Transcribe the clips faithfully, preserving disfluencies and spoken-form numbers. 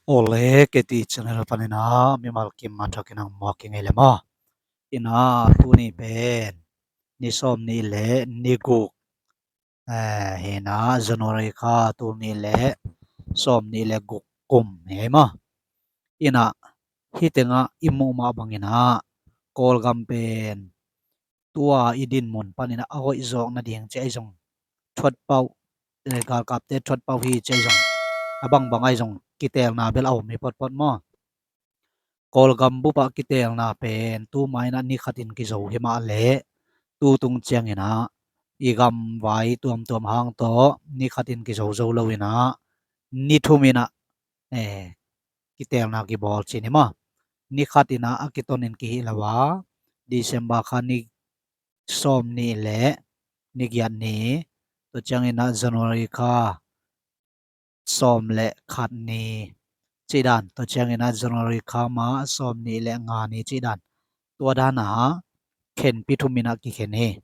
Awle, K T channel panin ah mimal kim a thak in ah muak ing ei le maw. Ina, tuni pen ni sawm nih le ni guk, eh, hi in ah January kha tul nih le sawm nih le guk kum hi ei maw. Ina, hih tengah i muh mah bangin ah Kawlgam pen tua i dinmun panin ah a hoih zawk nading ci ahi zong thuat pauh, eh, galkapte thuat pauh hi ci ahi zong, a bangbang ahi zong kiteelna bel a om hi potpot maw. Kawlgam bupah kiteelna pen tuma in ah ni khatin kizo hi mah leh, tu tung ciangin ah i gamvai tuamtuam hang tawh ni khatin kizo zo lo in ah ni thum in ah, eh, kiteelna kibawl ci ni maw. Ni khat in ah a kitonin kihi lo a, December kha ni sawm nih le ni giat ni, tua ciangin ah January kha sawm le khat ni cih dan, tua ciangin ah January kha mah sawm nih le nga ni cih dan, tua dan a khenpi thum in ah kikhen hi.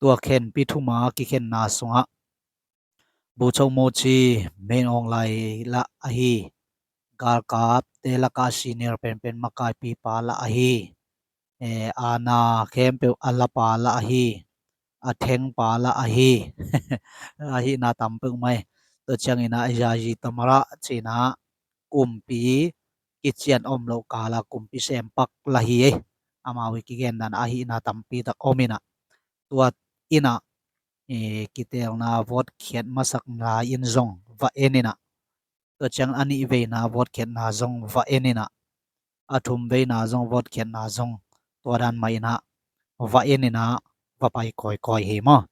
Tua khenpi thum a kikhenna sungah Bucho Muchi, Min Aung Hlaing lah ahi, galkapte lakah senior penpen makaipipa lah ahi, eh, aana khempeuh a lapa lah ahi, a thengpa lah ahi, ahihna tam peuhmah hi. Tua ciangin ah Yayi Tamara ci in ah kumpi kician om loh kal a kumpi sempak lah hi ei. Amau i kigen dan ahihna tampi tak om in ah, tua in ah, eh, kiteelna vote khiat masak lai in zong va en in ah, tua ciang a nih veina vote khiatna zong va en in ah, a thum veina zong vote khiatna zong tua dan mah in ah va en in ah va pai kawikawi hi maw.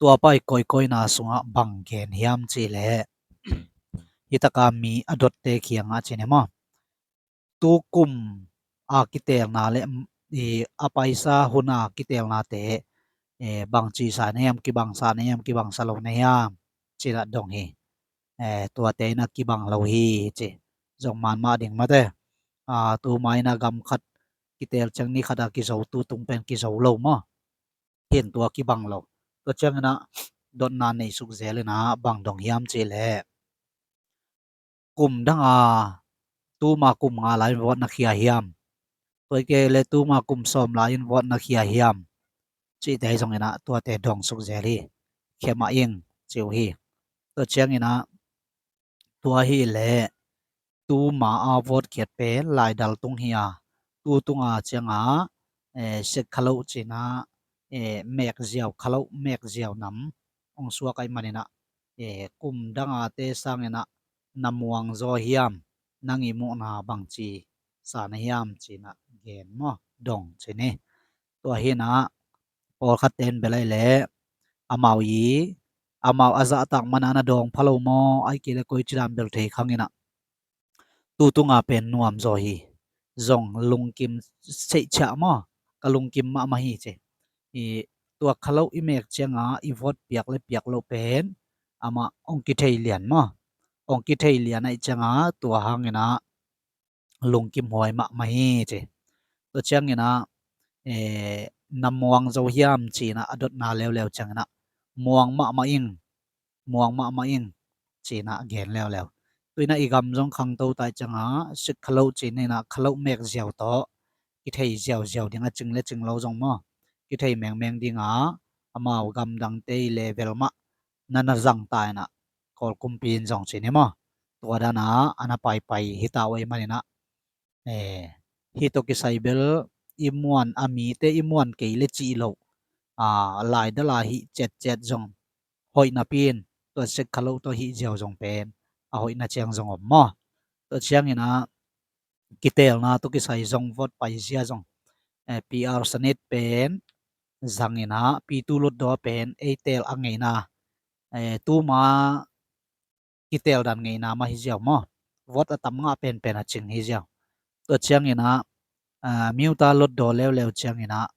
Tua pai kawikawina sungah bang gen hiam cih leh, hih taka mi a dotte kiangah ci ni maw, tu kum a kiteelna le, i, a paisa hun a kiteelnate, eh, bangci sa na hiam, kibang sa na hiam, kibang sa lo na hiam, ci in ah dong hi. Eh, tuate in ah kibang lo hi ci. Zong man mah ding mate. Ah, tuma in ah gam khat kiteel ciang ni khat a kizo, tu tung pen kizo lo maw. Hi in tua kibang lo. Tua ciangin ah dotna nei suk zel in ah bang dong hiam cih leh, kum dang a tuma kum nga lai in vote na khia hiam, tua hi kei leh tuma kum sawm lai in vote na khia hiam, cihte zong in ah tuate dong suk zel hi. Khia mah ing ci uh hi. Tua ciangin ah tua hi leh tuma a vote khiat pen laidal tung hi a, tu tunga cianga, eh, sek khalo ci in ah, eh, mek ziau khalo, mek ziau nam hong suak ahih manin ah, eh, kum dang a te sangin ah na muang zaw hiam, nang i muhna bangci sa na hiam ci in ah gen maw, dong ci ni. Tua hi in ah pawlkhat ten bel ahih leh amau i, amau a zahtak man a na dawng pha lo maw, ahih kei leh koici dan bel thei khang in ah, tu tunga pen nuam zaw hi. Zong lungkim seihciah maw, ka lungkim mahmah hi ci. I, tua khalo i mek cianga i vote piak le piak loh pen amah hong kithei lian maw, hong kithei lian ahih cianga tua hangin ah lungkim huai mahmah hi ci. Tua ciangin ah, eh, na muang zo hiam ci in ah a dotna leuleu ciangin ah muang mahmah ing, muang mahmah ing ci in ah gen leuleu. Tu in ah i gam zong khangto ta ahih cianga sek khalo ci in ah khalo mek ziau tawh kithei ziauziau ding a, cing le cing lo zong maw, kithei mengmeng ding a, amau gam dangte i level mah na na zang ta in ah Kawl kumpi in zong ci ni maw, tua dan a a na paipai hi ta uh ahih manin ah, eh, hih tawh kisai bel i muan, a mite i muan kei le cih loh, ah, laidal a hih ciatciat zong hoih napi in tua sek khalo tawh hih ziau zong pen a hoihna ciang zong om maw. Tua ciangin ah kiteelna tawh kisai zong vote paizia zong, eh, P R Sanit pen zangin ah P two Hlutdaw pen ei teel a ngeina, eh, tuma kiteel dan ngeina mah hi ziau maw. Vote a tam ngah penpen a cing hi ziau. Tua ciangin ah, ah, Myaung Hlutdaw leuleu ciangin ah,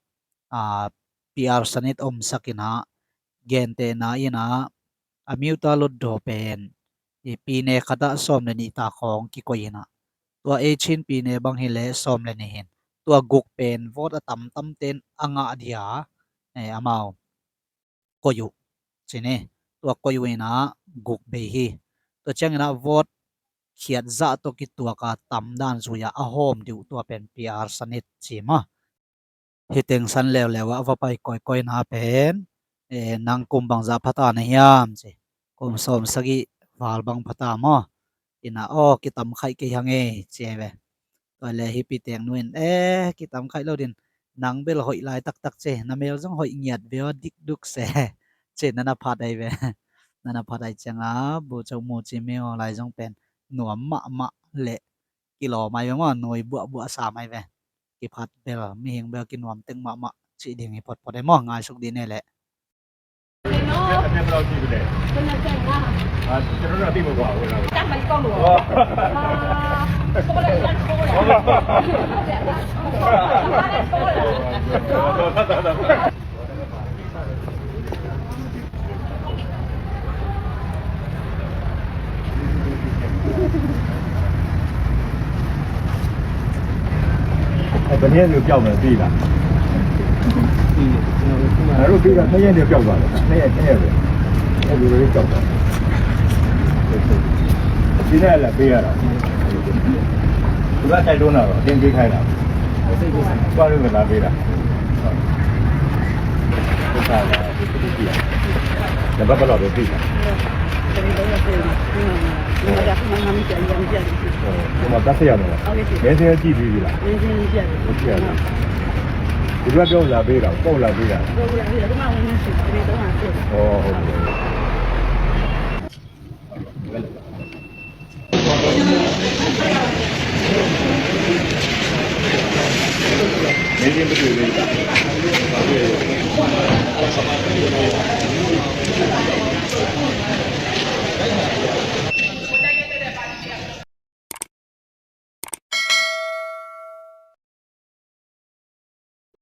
ah, P R Sanit omsak in ah, gentehna in ah, a Myaung Hlutdaw pen i pyine khat ah sawm le nih ta khawng kikoih in ah, tua ei Chin pyine bang hi leh sawm le nih hi in, tua guk pen vote a tamtamte in a ngah dia, eh, amau koih uh ci ni. Tua koih uh in ah guk bei hi. Tua ciangin ah vote khiat zah tawh kituak a tam dan zui a a hawm dih uh, tua pen P R san it ci maw. Hih teng san leuleu ah va pai kawikawi na pen, eh, nang kum bangzah pha ta na hiam ci. Kum sawm sagih val bang pha ta maw. Ina aw kitam khaih kei hang ei ci ei ve. Tua le hih Pi Teng nu in, eh, kitam khaih lo din, nang bel hoih lai taktak ci, na mel zong hoih ngiat ve aw, dik duk se ci, na na phat ai ve. Na na phat ai cianga bu cau mu ci meo lai zong pen nuam mahmah le kilawm ai ve maw, nui buahbuah sam ai ve. Kiphat bel mihing bel kinuam teng mahmah cih ding hi photphot e maw, ngaisuk dih ne leh.哎，本天就掉门地了。然后这个他也就掉过了，他也他也没有，他就是掉过了。现在了，不要了。不要再动了，先离开了。挂这个拿飞了。不看了。 Dapat berapa lama tu? Cuma tak siap lah. Biasanya G B lah. G B lah. Kedua kau lah beda, kau lah beda. Oh, okay.